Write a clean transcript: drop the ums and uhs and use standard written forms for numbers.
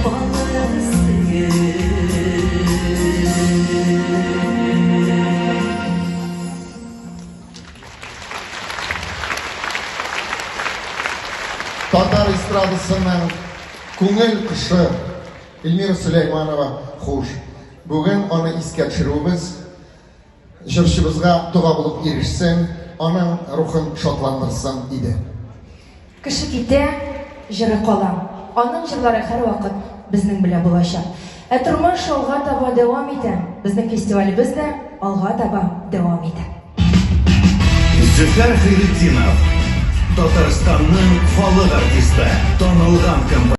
Балык сөеп. Татар эстрадасының күңел кошы Эльмира Сөләйманова хуш. Бүген аны искә төшерүебез җырчыбызга дога булып ирешсен, аның рухын шатландырсын иде. Кеше китә, җыры кала. Аның җырлары һәрвакыт безнең белән булачак. Ә тормыш алга таба дәвам итә. Безнең фестивалебез дә алга таба дәвам итә. Зөфәр Хәйретдинов, Татарстанның халык артисты, танылган композитор.